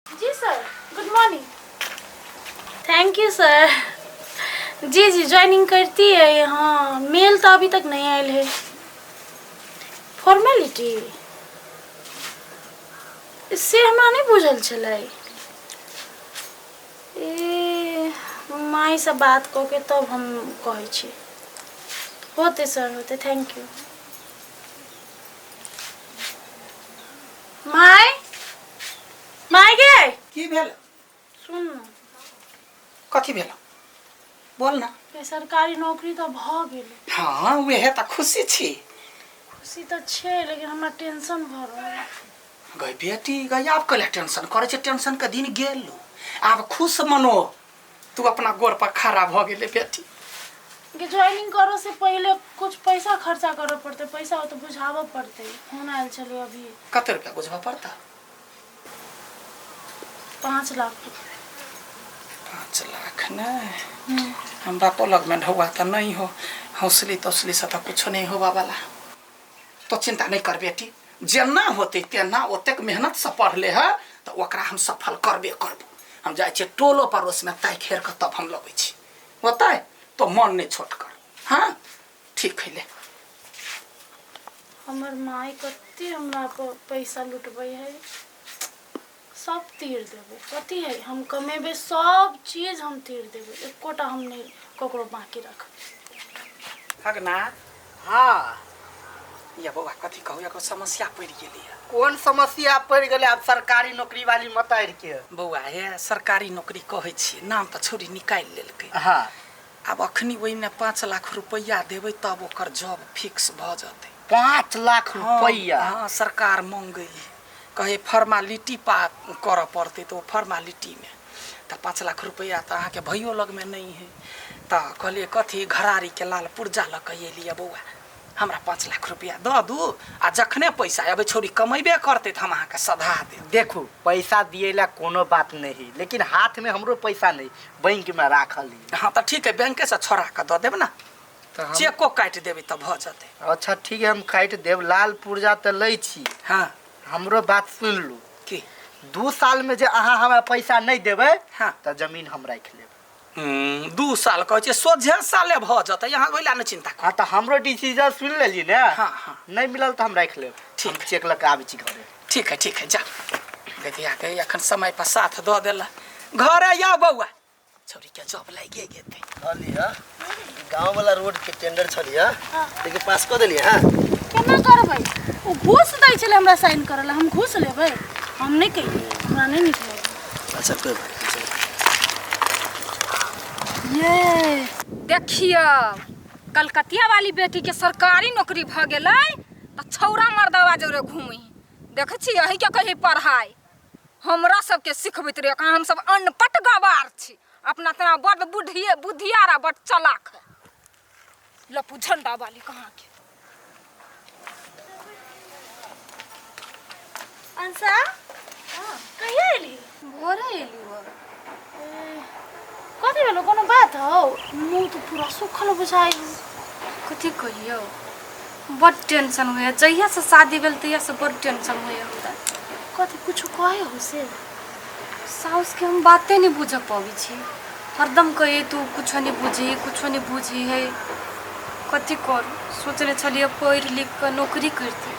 Ji sir, good morning. Thank you sir. Ji ji, joining करती है। हाँ, मेल तो अभी तक नहीं आयल है। फॉर्मेलिटी से हमरा नहीं बुझल छलै। ए मायसँ बात कऽ के तब हम कहै छी। होतै सर, होतै। Thank you. My, my गे। की भेल? सुन न। कथी भेल? बोल ना। ए, सरकारी नौकरी तऽ भऽ गेलै। हाँ, उहे तऽ खुशी छी। खुशी तऽ छै, लेकिन हमरा टेंशन भऽ रहल है। गई बेटी गई, आब कले टेंशन करे छै? टेंशन के दिन गेल, आब खुश मनो। तू अपना गोर पर खड़ा भऽ गेले बेटी। के ज्वाइनिंग करो से पहिले कुछ पैसा खर्चा करऽ पड़तै। पैसा ओतऽ बुझाबऽ पड़तै। फोन आयल छलै अभी। कते रुपया बुझबऽ पड़ता? 5 लाख। 5 लाख नहीं, हम बापो लग में ढौआ तो नहीं हो। हौसली तौसली से तो कुछ नहीं होबा वाला। तो चिंता नहीं कर बेटी, जेना होते तेना। ओतेक मेहनत से पढ़ले है तो ओकरा हम सफल करबे करबो। हम जाइ छियै टोलो पड़ोस में ताकि हेर के तब हम लबै छी। होतै तो मन नहीं छोट कर। हाँ, ठीक है, ले। हमर माय कते हमरा पर पैसा लुटबै है। सब तीर देबै। कथी है, हम कमेबै, सब चीज हम तीर देबै। एकोटा हम नहि ककरो बाकी रखबै। फगना। हाँ। या बौआ, कथी कहू, एगो समस्या पड़ि गेलै। कोन समस्या पड़ि गेलै आब सरकारी नौकरी वाली मतारि के? बौआ हे, सरकारी नौकरी कहै छियै नाम तऽ छौड़ी निकालि लेलकै। आब अखनी ओहिमे 5 लाख रुपैआ देबै तब ओकर जॉब फिक्स भऽ जेतै। 5 लाख रुपैआ? हाँ, सरकार मंगै है, कहे फॉर्मालिटी पा करऽ पड़तै। तऽ ओ फॉर्मालिटीमे तऽ 5 लाख रुपैआ तऽ अहाँके भैयो लगमे नहि है। तऽ कहलियै कथी, घरारीके लाल पुर्जा लऽ कऽ एलियै। बौआ, हमरा 5 लाख रुपैआ दऽ दू आ जखने पैसा अबै, छौड़ी कमेबे करतै, तऽ हम अहाँके सधा देब। देखू, पैसा दिए ला कोनो बात नहीं, लेकिन हाथ में हमरो पैसा नहीं, बैंक में राखल है। हाँ, तऽ ठीक है, बैंकेसँ छोड़ा कऽ दऽ देब ने। तऽ हम चेको काटि देबै तऽ भऽ जेतै। अच्छा ठीक है, हम काटि देब। लाल पुर्जा तऽ लै छी। हमरो बात सुनि लू। की? 2 साल में जे अहाँ हमरा पैसा नहीं देबै तऽ जमीन हम राखि लेब। 2 साल कहै छियै, सोझे साले भऽ जेतै। अहाँ ओहि लए नहि चिन्ता करू। हाँ, तऽ हमरो डिसीजन सुनि लेली ने? हाँ हाँ नहीं मिलल तऽ हम राखि लेब। ठीक। हम चेक लऽ कऽ आबै छी घरे। ठीक है, ठीक है, जा। गधिया के एखन समय पर साथ दऽ देला। घरे आउ बौआ, छौड़ी के जॉब लागि गेतै। कहलियै गाँव वाला रोड के टेंडर छलियै, लेकिन पास कऽ देलियै। हाँ। केना करबै? ओ घूस दै छलै हमरा साइन करऽ लए। हम घूस लेबै? हम नहि केलियै, हमरा नहि नीक लगल। अच्छा, कोई बात नहीं, चलो। ये। देखियौ, कलकतिया वाली बेटी के सरकारी नौकरी भऽ गेलै तऽ छौड़ा मर्दवा जोरे घूमी। देखै छी, अही के कही पढ़ाइ हमरा सबके सिखबैत रहे। हम सब अनपढ़ गवार छी, अपना तना बड़ बुद्धिए बुद्धियार आ बड़ चलाक है। लपू झंडा वाली कहाँ के। अंसा, कहिया एली? भोरे एली हो। कथी भेलो? कोनो बात हौ? मुँह तऽ पूरा सुखल बुझाइ हौ। कथी कहियौ, बड टेंशन होइए। जहियासँ शादी भेल तहियासँ बड टेंशन होइए हमरा। कथी, कुछो कहे हो से? साउसके हम बाते नहि बुझऽ पबै छी। हरदम कहै, तू कुछो नहि बुझही, कुछो नहि बुझही है। कथी करू? सोचने छलियै पढ़ि लिख कऽ नौकरी करती,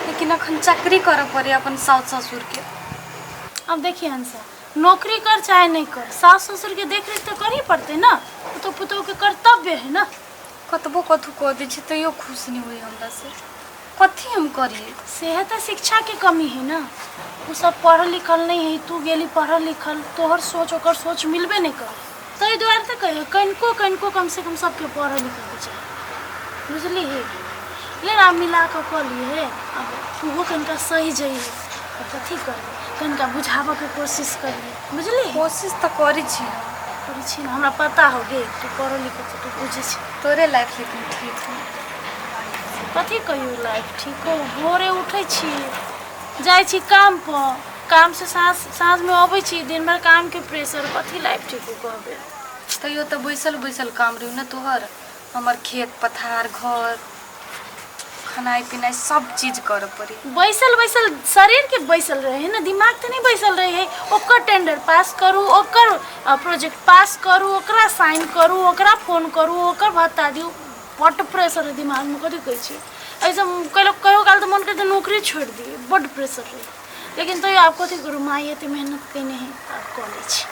लेकिन अखन चाकरी करऽ पड़ै अपन साउस ससुरके। अब देखिए अंसा, नौकरी कर चाहे नहीं कर, सास ससुर के देख रेख तो करही पड़ते ना। वो तो पुतोह के कर्तव्य है ना। कतबो कथू कऽ दै छी तैयो खुश नहि होइ हमरासँ। कथी हम करियै? सेहे तऽ शिक्षा के कमी है ना। वो सब पढ़ल लिखल नहीं है, तू गेली पढ़ल लिखल, तोहर सोच ओकर सोच मिलबे नहीं कर। ताहि दुआरे तऽ कहियो कनिको कनिको कम से कम सबके पढ़ल लिखल के चाही, बुझली? ले आब मिला कऽ कऽ लिए। अब ओहो कनिका सही जइहे। अब कथी करबै? कनिका बुझाबऽके कोशिश करिहे, बुझली? कोशिश तऽ करै छी हम। करै छी ने, हमरा पता हो गे, तू पढ़ल लिखल छी, तू बुझै छी। तोरे लाइफ लेकिन ठीक है। कथी कहियौ लाइफ ठीक हो? भोरे उठै छी, जाइ छी काम पर, कामसँ साँझ साँझमे अबै छी। दिन भरि कामके प्रेशर। कथी लाइफ ठीक हो कहबै? तैयो तऽ बैसल बैसल काम रहू ने तोहर, हमर खेत पथार घर। खेनाइ पिनाइ सब चीज करऽ पड़ै। बैसल बैसल शरीरके बैसल रहै है ने, दिमाग तऽ नहि बैसल रहै है। ओकर टेंडर पास करू, ओकर प्रोजेक्ट पास करू, ओकरा साइन करू, ओकरा फोन करू, ओकर भत्ता दियौ, बड्ड प्रेशर है दिमागमे। कथी कहै छी, एहिसँ कहियो कहियो काल तऽ मन करै नौकरी छोड़ि दियै, बड्ड प्रेशर रहै। लेकिन तैयो आब कथी करू, माय एते मेहनत केने है, आब कऽ लै छी।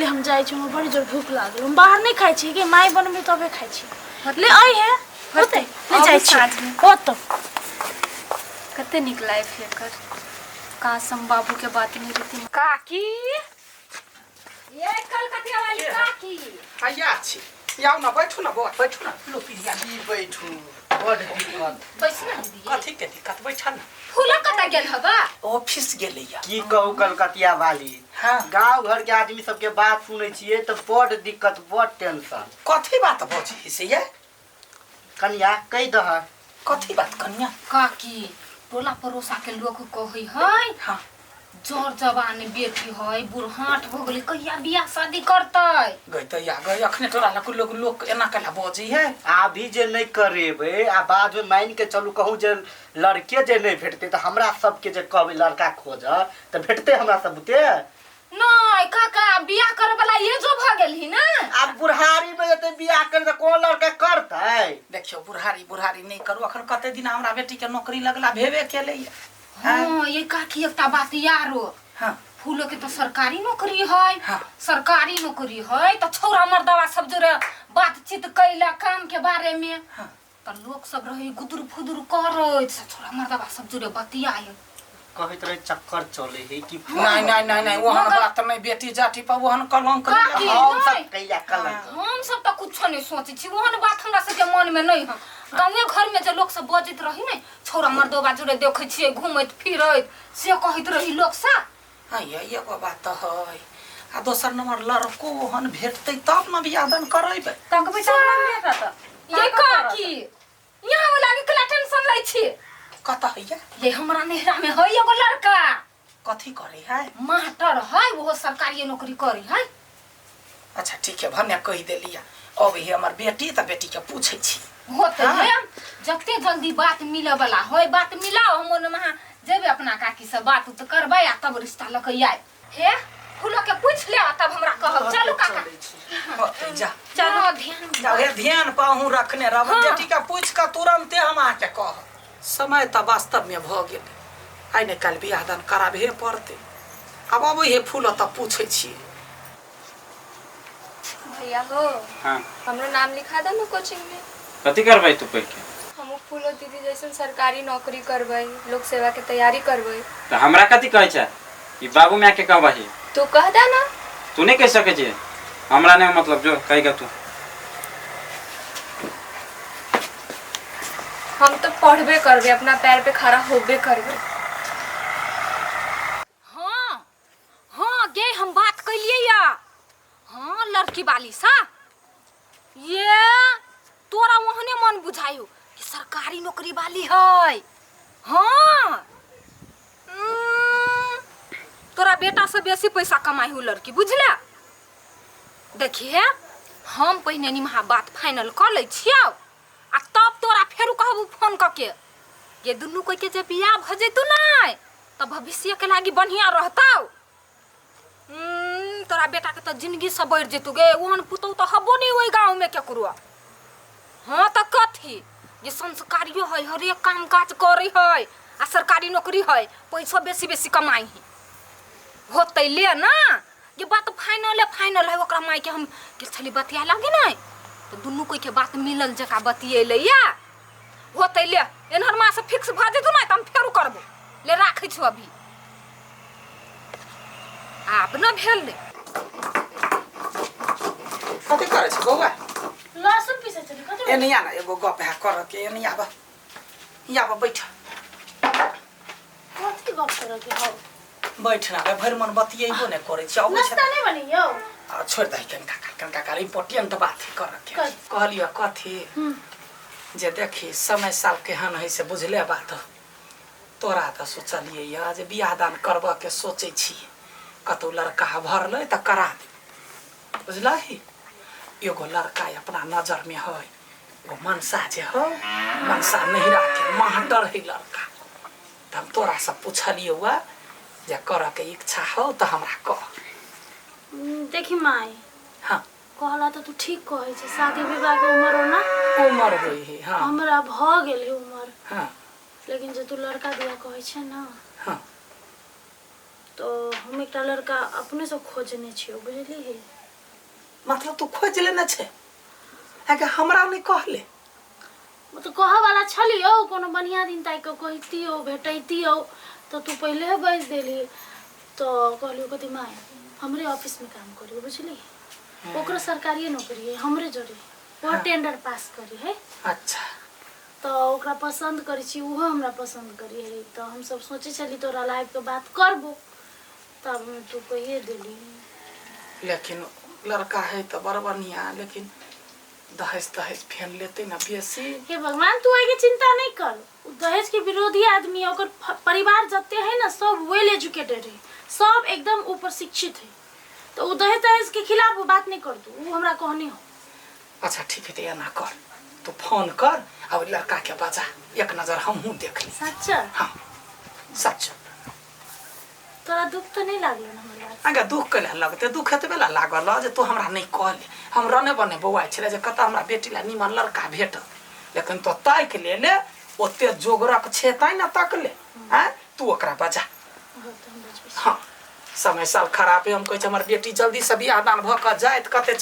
ले हम जाइ छी, हमरा बड़ी जोर भूख लागल। हम बाहर नहि खाइ छी कि माय बनबै तबे खाइ छी। ले अइ है होतै, ले जाइ छी। होतौ। कते नीक लाइफ है एकर, काश हम बाबू के बात नहीं रहती। काकी, ये कलकतिया वाली काकी। हैया छी, आउ ने, बैठू ने बौआ, बैठू ने। लो पिरिया। की बैठू, बड़ दिक्कत। बैस ना दीदी। कथी के दिक्कत? बैठल ने। फूला कतऽ गेल हबा? ऑफिस गेलैया। की कहू कलकतिया वाली, हाँ, गांव घर के आदमी सबके बात सुनै छियै तऽ बड़ दिक्कत, बड़ टेंशन। कथी बात बजै से ये? कनिया कहि दह। कथी बात कनिया? काकी, टोला पड़ोसा के लोग कहै है, हाँ, जर जवान बेटी है, बुढ़ाठ हो गेलै, कहिया बियाह शादी करतै? गई तऽ या गई, अखने तोरा लग लोग लोग एना केला बजै है? अभी जे नहि करेबै आ बाद में मान के चलू कहूँ जे लड़के जे नहि भेटतै तऽ हमरा सबके जे कहबै लड़का खोज तऽ भेटतै हमरा सब बुते? नहीं काका, बियाह करे वाला ये जो भ गेल ही ना। आब बुढ़ारी में जेतै बियाह करे तऽ कोन लड़का करतै? देखियौ, बुढ़ारी बुढ़ारी नहि करू। अखन कते दिन हमरा बेटी के नौकरी लगला भेबे केलैया। हाँ ये काकी, एकटा बात यारो। हाँ। फूलो के तो सरकारी नौकरी है। हाँ। सरकारी नौकरी है तो छौरा मर्दवा सब जोरे बातचीत कैला काम के बारे में। हाँ। तो लोग सब रहे गुदुर फुदुर करैत, से छौरा मर्दवा सब जोरे बतियाय। कहैत रहे चक्कर चले है कि? नहीं नहीं नहीं नहीं, ओहन बात नहीं। बेटी जाति पर ओहन कलंक नहीं। काकी, हम सब नहीं। कहिया कलंक? हम सब तो कुछो नहीं सोचे छी, ओहन बात हमरा सबके मन में नहीं है। गाँवे घर में जे लोग सब बजैत रही ने, छौरा मर्दोबा जोरे देखै छियै घूमैत फिरैत, से कहैत रही लोग सब। हाँ, ये एगो बात तऽ है आ दोसर नंबर लड़को ओहन भेटतै तब ने बियाह दान करेबै। तकबै तब ने भेटत। ये काकी, यहाँ वाला के कला टेंशन लै छी। कतऽ हैया? ये हमरा नैहरा में है एगो लड़का। कथी करे है? मास्टर है, वो सरकारी नौकरी करी है। अच्छा ठीक है, भने कहि देलियै। अब ही हमर बेटी तऽ बेटी के पूछै छी। होते। हाँ। है जते जल्दी बात मिले वाला होय बात मिलाओ, हम ओने वहाँ जेबे, अपना काकी से बात उत करबै आ तब रिश्ता लऽ के आय। हे फूलो के पूछ ले आ तब हमरा कहब। चलू काका। होतै, जा। चलो ध्यान। जा, हे ध्यान पाहू रखने रहब। हाँ। बेटी के पूछ कऽ तुरन्ते हम अहाँके कहब। समय तऽ वास्तव में भऽ गेलै, आइ ने काल्हि बियाह दान कराबहे पड़तै। आब अबै हे फूल तऽ पूछै छियै। भैया हो। हाँ। हमरो नाम लिखा दो ना कोचिंग में। कथी करबै तू पढ़ के? हमहूँ फूलो दीदी जैसन सरकारी नौकरी करबै, लोक सेवा के तैयारी करबै। तऽ हमरा कथी कहै छै? ई बाबू माय के कहबही। तू कह दे ना। तू नहीं कह सकै छी, हमरा नहीं मतलब, जो कहेगा तू। हम तो पढ़बे करबै, अपना पैर पे खड़ा होबे करबै। हाँ हाँ गे, हम बात कैलियै या हाँ लड़की वाली सा। ये तोरा ओहने मन बुझायो कि सरकारी नौकरी वाली है। हाँ, तोरा बेटा से बेसी पैसा कमाई हो लड़की, बुझले? देखिए, हम पहिने निमहा बात फाइनल कऽ लै छियौ आ तब तोरा फेरू कहबू फोन कऽ के। ये दुनू कोई के जे बियाह भऽ जेतौ नै तऽ भविष्य के लागी बढ़िया रहतौ। तोरा बेटा के तऽ जिंदगी से बढ़ि जेतौ गे, ओहन पुतहु तऽ हबो नहि ओहि गाँव में केकरो। हाँ तऽ कथी जे संस्कारियो है, हरेक काम काज करे है आ सरकारी नौकरी है, पैसो बेसी बेसी कमाई है। होतै ले ना, ये बात फाइनल है, फाइनल है। ओकरा माय के हम गेल छली बतिया लागी नै तऽ दुनू कोई के बात मिलल जकाँ बतियेलै या होतै ले। एनहर माँ से फिक्स भऽ जेतौ ने तऽ हम फेरो करबो। ले राखै छौ अभी, आब न भेल ने। कथी करै छी बौआ? लहसुन पीसै छली। कथी? एनी आ ना, एगो गप है कर के। एनी आब, आब बैठ। कथी गप करऽ के हौ? बैठ ना, भरि मन बतियेबो नहि करै छी। अबै नाश्ता नहि बनैयौ? आ छोड़ि दही, कनिका काल, कनिका काल इम्पोर्टेंट बात है कर के। कह। कहलियौ कथी जे देखी, समय साल केहन है से बुझले बात हो। तोरा तऽ सोचलियै यऽ जे बियाह दान करबऽ के सोचै छी, कतौ लड़का भरलै तऽ करा दे, बुझलही? एगो लड़का अपना नजरमे है। ओ मनसा जे हो मनसा नहिरा के मास्टर है लड़का तऽ हम तोरा से पूछलियौ आ जे करऽ के इच्छा हो तऽ हमरा कह देखी माय हाँ कहला तऽ तू ठीक कहै छै शादी विवाह के उम्र हो ना उमर होइ है हाँ हमरा भऽ गेल है उम्र हाँ लेकिन जे तू लड़का बियाह कहै छै ना हाँ तो हम एकटा लड़का अपने से खोजने छियै बुझलिही मतलब तू खोज लेने छै आगे हमरा नहि कहले ओ तऽ कहऽ वाला छलियौ कोनो बढ़िआँ दिन ताकि कऽ कहितियौ भेटैतियौ तऽ तू पहिले बाजि देली तऽ कहलियौ कथी माय हमरे ऑफिसमे काम करियौ बुझली ओकरो सरकारिए नौकरी है हमरे जोरे ओहो टेंडर पास करी है अच्छा तऽ ओकरा पसन्द करै छी ओहो हमरा पसन्द करी है तऽ हमसब सोचै छली तोरा लाइफ के बात करबो तब तू कहिए देली लेकिन लड़का है तऽ बड़ बढ़िया लेकिन दहेज तहेज फेन लेतै ने बेसी हे भगवान तू एहिके चिंता नहीं कर उ दहेज के विरोधी आदमी है ओकर परिवार जते है ना सब वेल एजुकेटेड है सब एकदम ऊपर शिक्षित है तो उ दहेज दहेज के खिलाफ वो बात नहीं कर तू उ हमरा कहने हो अच्छा ठीक है तो एना कर तू फोन कर आ ओहि लड़का के बजा एक नजर हमहूँ देख ली सच्चा हाँ सच तोरा दुख तो नहीं लागलो ना हमर बात आगे दुख कैला लगतै दुख एतबे ला लागल जे तू हमरा नहि कहले हम रने बने बौआइ छलै जे कतऽ हमरा बेटी ला निमन लड़का भेटत लेकिन तो ताकि ले ले ओते जोगरक छै तैं ने तकले आँय तू ओकरा बजा हो तऽ हम बजबै छी। हाँ समय साल खराब है हम कहै छी हमर बेटी जल्दी से बियाह दान भऽ कऽ जाइत कते।